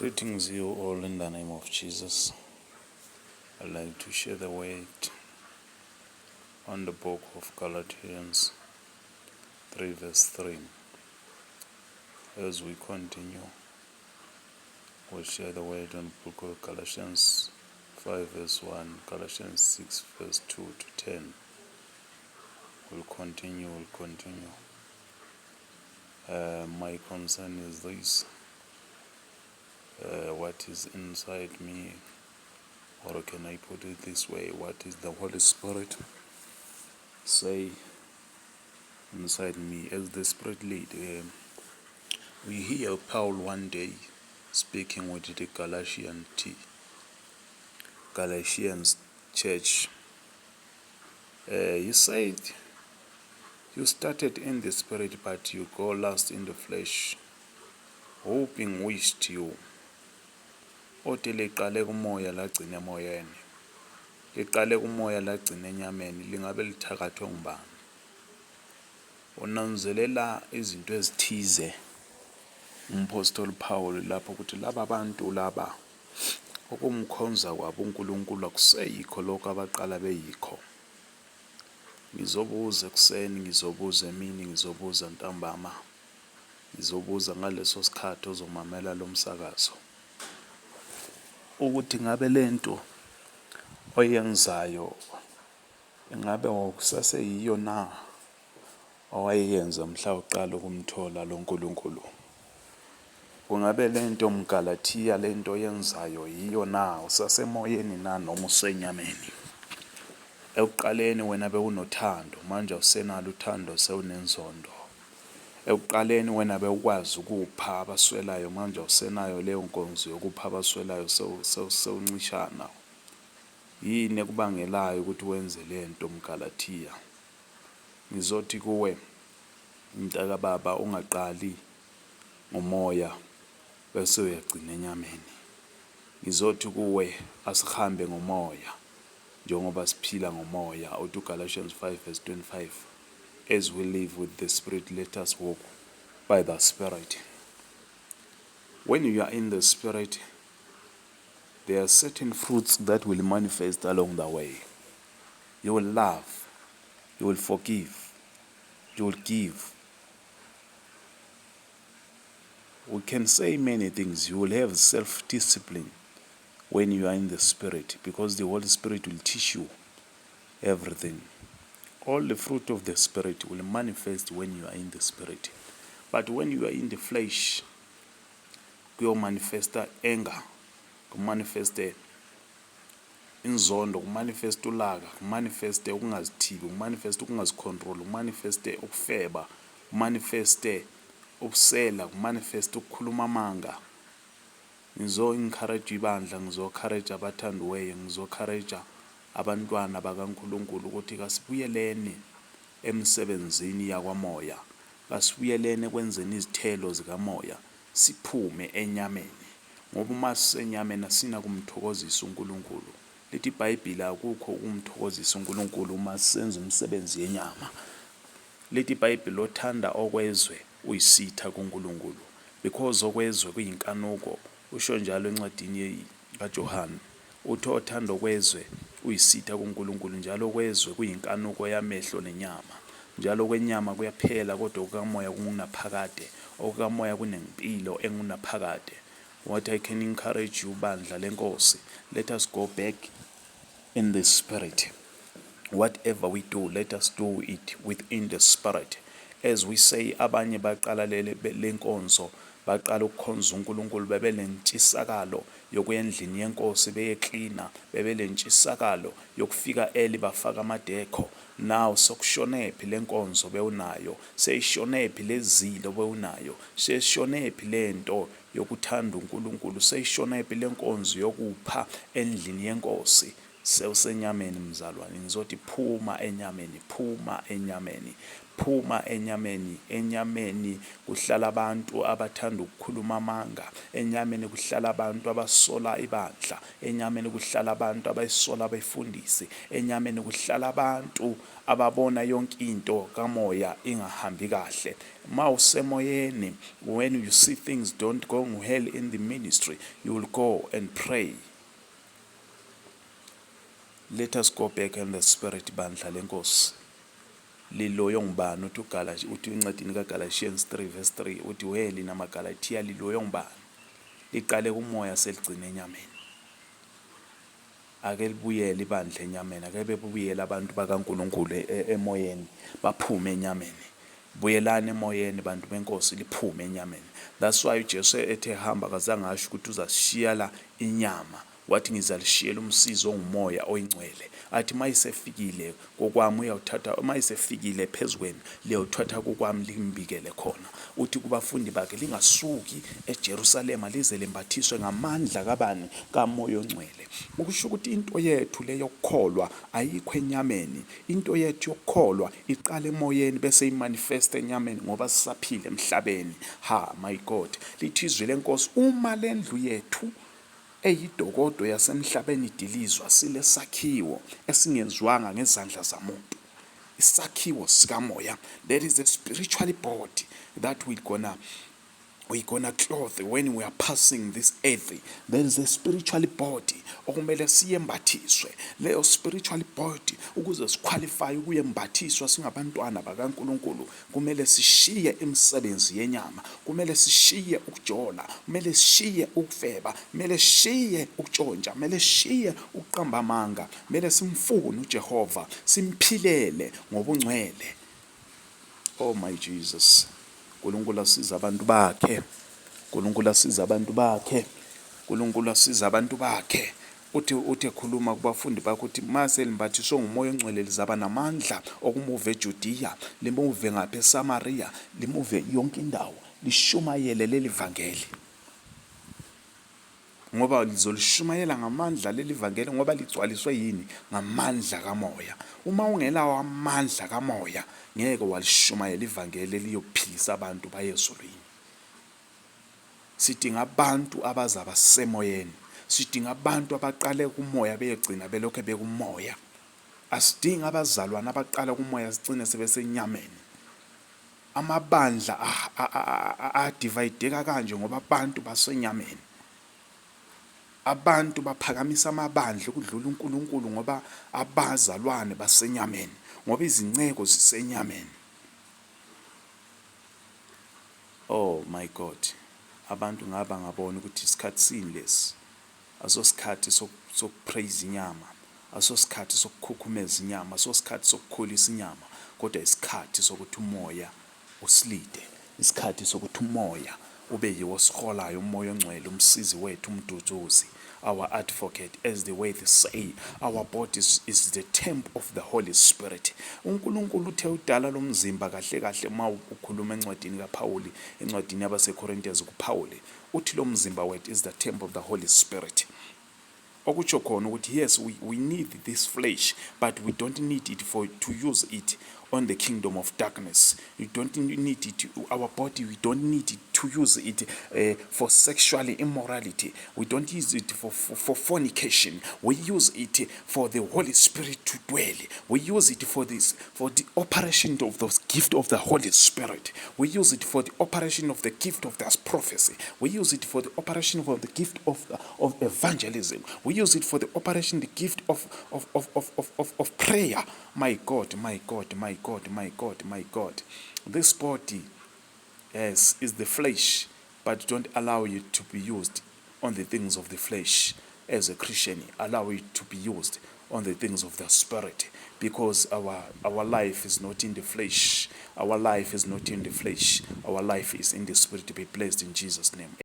Greetings you all in the name of Jesus. I'd like to share the word on the book of Galatians 3 verse 3. As we continue, we'll share the word on the book of Galatians 5 verse 1, Galatians 6 verse 2 to 10. We'll continue. My concern is this. What is inside me, or can I put it this way, what is the Holy Spirit say inside me as the Spirit lead? We hear Paul one day speaking with the Galatians church. He said, you started in the Spirit, but you go last in the flesh, hoping wished you. Othi liqale kumoya lagcina emoyeni, liqale kumoya lagcina enyameni, lingabe lithakathwe ngubani? Unanzelela izinto ezithize umpostoli Paul lapho ukuthi laba abantu laba ukumkhonza kwabo uNkulunkulu akuseyikho lokho abaqala beyikho. Ngizobuza ekuseni, ngizobuza emini, ngizobuza ntambama, ngizobuza ngaleso sikhathi ozomamela lo msakazo, ukuthi ngabe lento oyenzayo ingabe wakusaseyiyo na owayenza mhla uqala ukumthola lo Nkulunkulu? Kungabe lento mGalatia lento oyenzayo yiyo na, usasemoyeni na noma usenyameni? Ekuqaleni wena bewunothando, manje awusenalo uthando, sewunenzondo. Ekuqaleni wena bewukwazi ukupha abaswelayo, manje awusenayo leyo nkonzo yokupha abaswelayo, sewuncishana. Yini ekubangelayo ukuthi wenze lento mGalatia? Ngizothi kuwe mntaka baba, ungaqali ngomoya bese uyagcina enyameni. Ngizothi kuwe asihambe ngomoya njengoba siphila ngomoya. Uthi Galatians 5 verse 25, as we live with the Spirit, let us walk by the Spirit. When you are in the Spirit, there are certain fruits that will manifest along the way. You will love, you will forgive, you will give. We can say many things. You will have self-discipline when you are in the Spirit, because the Holy Spirit will teach you everything. All the fruit of the Spirit will manifest when you are in the Spirit. But when you are in the flesh, you manifest anger, you manifest inzondo, you manifest ulaka, you manifest ukungazithibi, you manifest ukungazicontrol, you manifest ukufeba, you manifest ubusela, you manifest ukukhuluma amanga. Ngizo-encourage ibandla, ngizo-encourage abathandiweyo, ngizo-encourage abantwana bakaNkulunkulu ukuthi kasibuyeleni emsebenzini yakwamoya, kasibuyeleni ekwenzeni izithelo zikamoya, siphume enyameni. Ngoba uma sisenyameni asina kumthokozisa uNkulunkulu. Lithi iBhayibheli akukho ukumthokozisa uNkulunkulu uma senza umsebenzi yenyama. Lithi iBhayibheli othanda okwezwe uyisitha kuNkulunkulu, because okwezwe kuyinkanuko. Usho njalo encwadini kaJohane, uthi othanda okwezwe uyisitha kuNkulunkulu, njalo okwezwe kuyinkanuko yamehlo nenyama. Njalo kwenyama kuyaphela, kodwa okukamoya kungunaphakade, okukamoya kunempilo engunaphakade. What I can encourage you bandla lenkosi, let us go back in the Spirit. Whatever we do, let us do it within the Spirit. As we say, abanye baqala lenkonzo, baqala ukukhonza uNkulunkulu, bebelentshisakalo yokuya endlini yenkosi beyeklina, bebelentshisakalo yokufika early bafaka amadekho. Now sokushonephi lenkonzo bewunayo, seyishonephi lezilo bewunayo, seyishonephi lento yokuthanda uNkulunkulu, seyishonephi lenkonzo yokupha endlini yenkosi. Sewusenyameni mzalwane. Ngizothi phuma enyameni, phuma enyameni, phuma enyameni kuhlala abantu abathanda ukukhuluma amanga, enyameni kuhlala abantu abasola ibandla, enyameni kuhlala abantu abayisola befundise, enyameni kuhlala abantu ababona yonke into kamoya ingahambi kahle. Mawusemoyeni, when you see things don't go well in the ministry, you will go and pray. Let us go back in the spirit bandla lenkosi. Liloyo ngubani uthi incwadi kaGalatians 3:3 uthi weli namaGalatia liloyo ngubani? Liqale kumoya seligcina enyameni. Ake libuyele ibandla enyameni, ake bebuyele abantu bakaNkulunkulu emoyeni baphume enyameni. Buyelani emoyeni bantu benkosi liphume enyameni. That's why uJesu ethe hamba kazange asho ukuthi uzasishiyela inyama, wathi ngizalishiyela umsizi ongumoya oyingcwele. Athi mayisefikile kokwami uyawuthatha, mayisefikile phezukweni liyawuthatha kokwami limbikele khona. Uthi kubafundi bakhe lingasuki eJerusalema lize lembathiswe ngamandla kabani? Kamoya ongcwele. Ukusho ukuthi into yethu le yokukholwa ayikho enyameni. Into yethu yokukholwa iqala emoyeni bese imanifesta enyameni ngoba sisaphila emhlabeni. Ha, my God, lithi izwi lenkosi, uma lendlu yethu eyidokodo yasemhlabeni idilizwa, silesakhiwo esingenziwanga ngezandla zamuntu, isakhiwo sikamoya. There is a spiritual body that we're gonna clothe when we are passing this earth. There is a spiritual body okumele siyembathiswe. Leyo spiritual body ukuze siqualify ukuyembathiswa singabantwana bakaNkulunkulu, kumele sishiye imisebenzi yenyama, kumele sishiye ukujola, kumele sishiye ukufeba, kumele sishiye ukutshontsha, kumele sishiye ukuqamba amanga, kumele simfune uJehova, simphilele ngobungcwele. Oh my Jesus. uNkulunkulu asiza abantu bakhe, uNkulunkulu asiza abantu bakhe, uNkulunkulu asiza abantu bakhe. Uthi ekhuluma kubafundi bakhe uthi mase limbathiswe ngumoya ongcwele lizaba namandla okumuva eJudiya, limuve ngapha eSamaria, limuve yonke indawo, lishumayele leli vangeli. Ngoba lizolishumayela ngamandla leli vangeli ngoba ligcwaliswe yini? Ngamandla kamoya. Uma ungelawo amandla kamoya ngeke walishumayela ivangeli liyophilisa abantu bayezulwini. Sidinga abantu abazaba semoyeni, sidinga abantu abaqale kumoya beyegcina belokho bekumoya. Asidingi abazalwana abaqala kumoya sigcine sebesenyameni. Amabandla adivideka kanje ngoba abantu basenyameni. Abantu baphakamisa amabandla ukudlula uNkulunkulu ngoba abazalwane basenyameni, ngoba izinceko zisenyameni. Oh my God, abantu ngaba ngabona ukuthi isikhathi sinlesi, asosikhathi sokupraise inyama, asosikhathi sokukhukhumeza inyama, asosikhathi sokukhulisa inyama, kodwa isikhathi sokuthi umoya usilide, isikhathi sokuthi umoya ube yiwo siholayo, umoya ongcwele, umsizi wethu, umduduzi, our advocate. As the words say, our body is the temple of the Holy Spirit. uNkulunkulu uthe udala lo mzimba kahle kahle. Uma ukhuluma encwadini kaPawuli, encwadini yabaseKorintiyans kuPawuli uthi lo mzimba wethu is the temple of the Holy Spirit. Okutsho khona ukuthi yes, we need this flesh, but we don't need it to use it on the kingdom of darkness. You don't need it, our body, we don't need it to use it for sexual immorality. We don't use it for fornication. We use it for the Holy Spirit to dwell. We use it for the operation of the gift of the Holy Spirit. We use it for the operation of the gift of the prophecy. We use it for the operation of the gift of evangelism. We use it for the operation, the gift of prayer. My God, my God, my God, my God, my God. This body, yes, is the flesh, but don't allow it to be used on the things of the flesh. As a Christian, allow it to be used on the things of the Spirit, because our life is not in the flesh. Our life is not in the flesh. Our life is in the Spirit. To be blessed in Jesus' name.